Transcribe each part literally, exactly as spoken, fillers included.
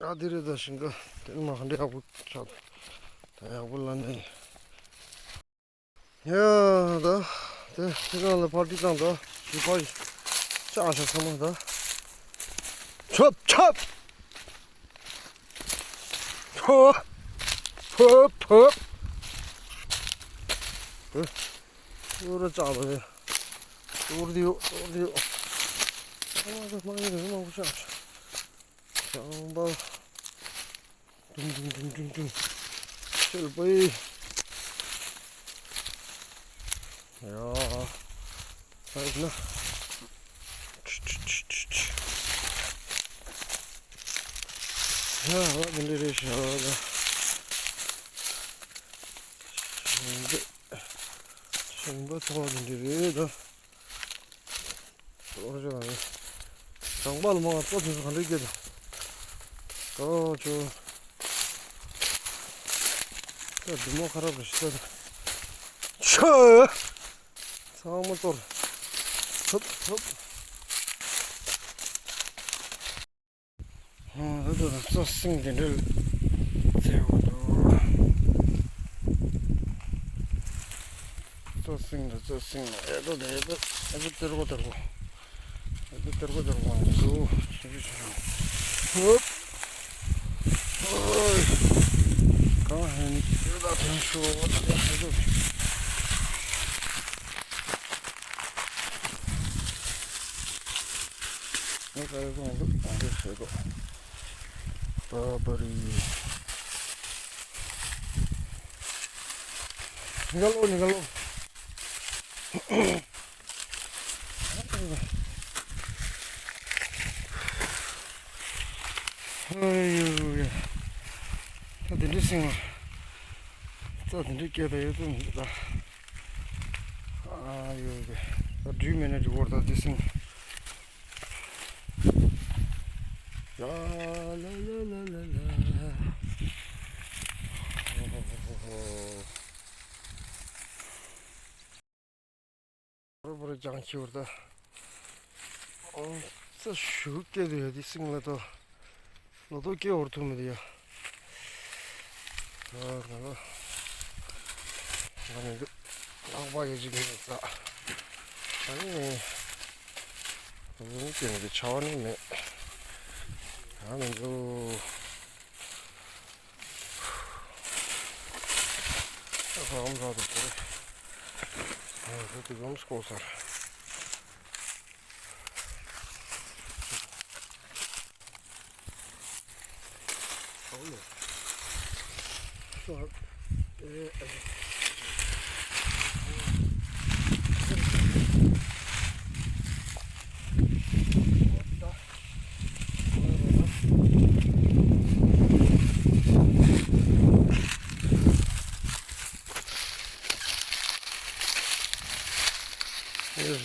ཨ་དེ་རེད། ད་ཞིང་ཁ་དེ་ནི་མ་ག་འདྲ་ཡག་པོ་ཆགས་འདུག་ད་ཡག་པོ་ལ་ནི། ཡ་ད་དེ་ཁྱེད་རང་ལ་ཕར་ཏིག་བཏང་། ད་ཞིག་ཕར་ཡི་ལྕགས་ཤ་ཚང་མ་ད་ཆོབ་ཆོབ། ཕོ་ཕོ་ཕོ། དེ་ཨུ་རུ་ལྕགས་ལ་རེད། ཏོར་དེ་ཡོད། ཏོར་དེ་ཡོད། ཨ་མ་དེ་མ་ཡིན་རེད། མང་པོ་ཤ། ཞང་པ། ཏུང་ཏུང་ཏུང་ཏུང་ཏུང་། ཤེལ་པའི། ཡ། ཨ་ན། ཡ་ཨ་འདི་འདྲ་རེད་ཤག་ད། ཞིང་པ། ཞིང་པ་ཚོ་འདི་འདྲ་རེད་ད། ཨོ་ཅོ་ལ་ནི། ཞང་པ་ལ་མང་བ་ཙོ་དེ་ཚོ་ག་འདྲ་སྐྱེ་དང་། ཨོ་ཅོ། ད་འདི་མོ་ཁ་རབ་རེ་ཞིག་ད། ཆོ། ཚང་མ་གཏོར། ཐུབ་ཐུབ། ཨ་ད་ད་ད་རྩྭ་སྲིན་དེ་འདྲ་བཙལ་དགོས་འདུག་རྩྭ་སྲིན་ད་རྩྭ་སྲིན་ལ་ཨེ་ད་ད་ཨེ་ད་ཨེ་ད་སྟེར་གོ་སྟེར་གོ། ཨེ་ད་སྟེར་གོ་སྟེར་གོ་མ་འདུག་ཆུང་ཆུང་ཆུང་ཆུང་། ཧོབ། ཨོའི། གང་ཧེ་ནི་ཨེ་ད་ཐོན་ཤོག་ཨེ་ད། ངས་ཁ་ཡོད་ཁོང་ཚོ་གང་འདྲ་བྱེད་དོ། སྟོབས་པ་རི། ཉི་ག་ལོ། ཉི་ག་ལོ། ཨ་ཡོ་ཡ། ད་དེ་འདྲ་སྲིན་མ། རྩྭ་དེ་འདྲ་སྐྱེས་ད་ཡོད་དུ་མི་འདུག་ད། ཨ་ཡོ་ཡ། ད་འགྲུལ་མེད་ན་འགྲིག་གོ་ད་དེ་སྲིན། ལ་ལ་ལ་ལ་ལ་ལ། ཧོ་ཧོ་ཧོ་ཧོ། རོ་བོ་རོ་ལྗང་ཁྱི་བར་ད། ཨོ། རྩྭ་ཞུ་སྐྱེས་དུ་ཡོད་དེ་སྲིན་ལ་ད། ལོ་ཏོག་སྐྱེ་བར་ཐུབ་མི་འདུག་ཡ། ཨ་ང་ལ། ང་མི་འདུག་ལག་པ་ཡ་གཅིག་མི་འདུག་ད། ཨ་ནི། ང་མི་འདུག་ཆ་བ་ནི་མེད། ང་མི་འདུག་ཨ་ཁ་ཨམ་ར་དུ་པོ་རེ། ཨ་ཁ་དུ་ཨམ་སྐོ་སར།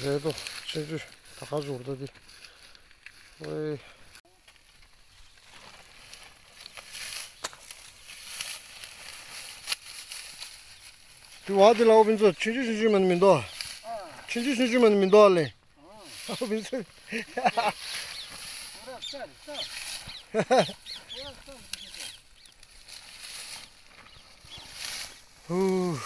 རེད་དོ། ཆུང་ཆུང་ད་ག་ཟུར་ད་དེ། ཨོའི། དུ་བ་དེ་ལའོ་ཕིན་ཚོ་ཆུང་ཆུང་ཆུང་ཆུང་མ་ནི་མི་འདུག་ཆུང་ཆུང་ཆུང་ཆུང་མ་ནི་མི་འདུག་ལེ། ཨོ་ཕིན་ཚོ། ཧུ།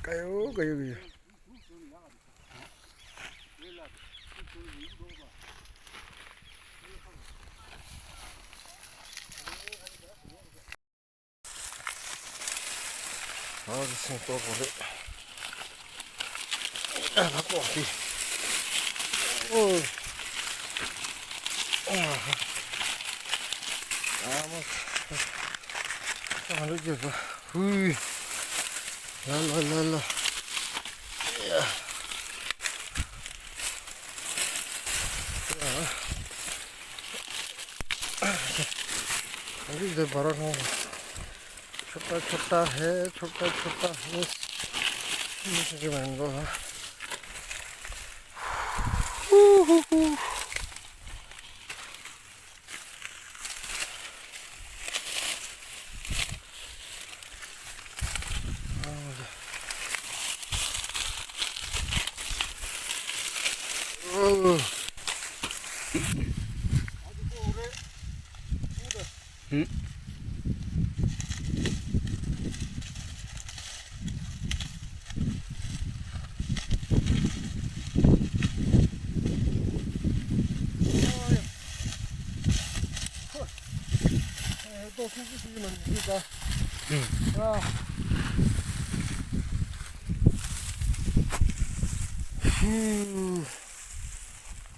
ཀ་ཡོ་ཀ་ཡོ་ཀ་ཡོ། ཨ་རི་སེང་ཏོག་པོ་རེད། ཨ་ལ་ཀོ་ཧི། ཨོ། ཨ་ཧ། ཨ་མ། ཨ་རི་ཀེ་ཧུ། ལ་ལ་ལ་ལ། ཡ། ཡ། ཨ་རི་ཀེ་བ་ར་ཁོང་། छोटा छोटा है, छोटा छोटा है। ये मैंगो है। ཨོ། ཧུམ། ཏོག་ཙམ་ཅིག་ཡིན་ན་འགྲིག་ག་ཨ། ཧུ།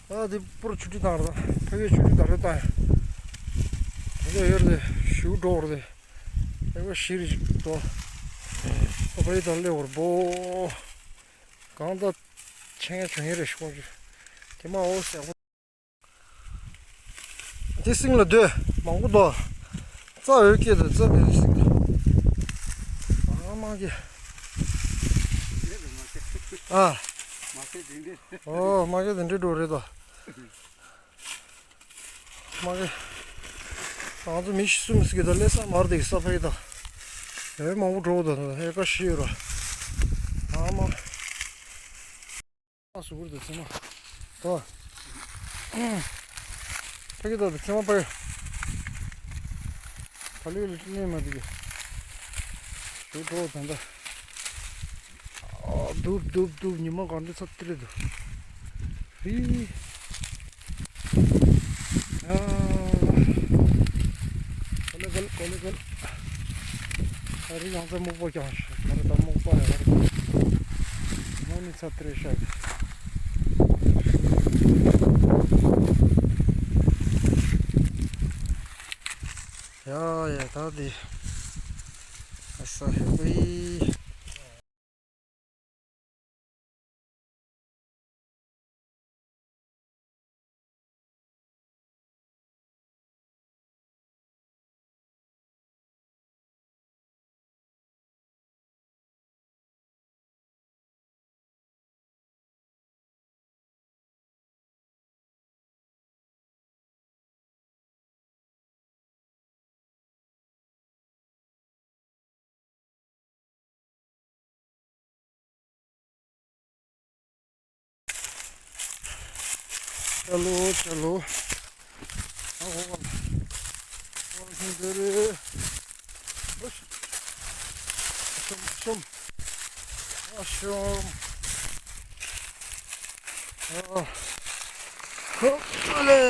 ཨ་དེ་པུར་ཆུ་ཁྲི་བཏང་ར། ཕ་གིའི་ཆུ་ཁྲི་བཏང་ར་བཏང་ཡ། ད་ལྟ་ཡོད་རེད། ཞུ་འགྲོ་རེད། ཨེ་བ་ཤི་རི་ཞིག་འགྲོ། ཨ་ཕ་ཡི་དང་སླེབས་བར་པོ། གང་ལྟར་ཆེན་ཆུང་ཡིན་རེད་ཤོག་ཅིག་དེ་མ་འོ་ཟེར་བ། དེ་སིང་ལ་སྡོད། མང་པོ་འདུག་རྩྭ་འོད་སྐྱེས་དང་རྩྭ་མེད་པའི་སིང་། ཨ་མ་གི་ཨ། ཨོ་མ་གི་དེ་འདྲའི་འགྲོ་རེད་ད། མ་གི་ང་ཚོ་མི་ཤི་སུ་མི་སི་གི་ད་ལས་ས་མར་དེ་གི་ས་ཕ་གི་ད། ཨེ་མང་པོ་འགྲོ་ད་ད་ཨེ་ཀ་ཤི་ཡོད་ར། ཨ་མ། ཨ་སུ་གུར་དུ་ཚེ་མ། ད། ཕ་གི་ད་དུ་ཚེ་མ་པ་ཡ། ད་ལི་ལི་ཏི་ནས་མ་དུ་གི་ཞུ་གྲོགས་དང་ད། ཨ་དུབ་དུབ་དུབ་ཉི་མ་གང་དུ་ཚ་ཏི་རེད་དུ། ཧི། ཡ། གོ་ལེ་གོ་ལེ་གོ་ལེ་གོ་ལེ། ཨ་རི་ཡང་ཚ་སྨུག་པོ་ཀྱང་ཤར་ད་རེ་ད་སྨུག་པ་ཡ་རེ། མ་ནི་ཚ་ཏི་རེ་ཤར། ཡ་ཡ་ད་དེ། ཨ་ས་ཧེ་ཝི། चलो चलो। आओ, आओ। और सुंदर। बस। शुम, शुम। आ, शुम। आ। हो, अले।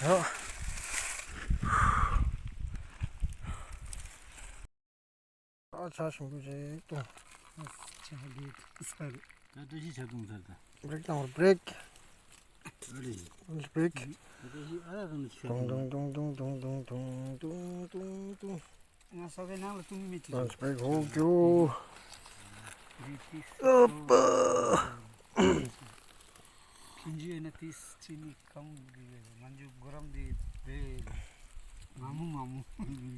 ཡ། ཨ་ཆ་ཞིམ་པོ་རེད་ཏོ། ཨ་ཆ་ལེ་ས་རེད། ད་ཏུ་ཞི་ཆ་ཏུང་ས་རེད། བྷི་རེག་དང་བྷི་རེག་ཨ་རེད། བྷི་རེག་ད་ཏུ་ཞི་ཨ་ར་རང་ཆ་ཏུང་ཏུང་ཏུང་ཏུང་ཏུང་ཏུང་ཏུང་ཏུང་ཏུང་། ང་ས་གའི་ནང་ལ་ཏུང་མི་ཏི། ལན་ཆི་བྷི་རེག་ཧོ་ཀྱོ། ཨ་པ། ཁྱིམ་རྒྱུད་ཡིན་ན་ཏིས་ཅི་ནི་གང་གི་མ་འཇུག་གོ་རམ་དེ་བེ། མ་མོ་མ་མོ།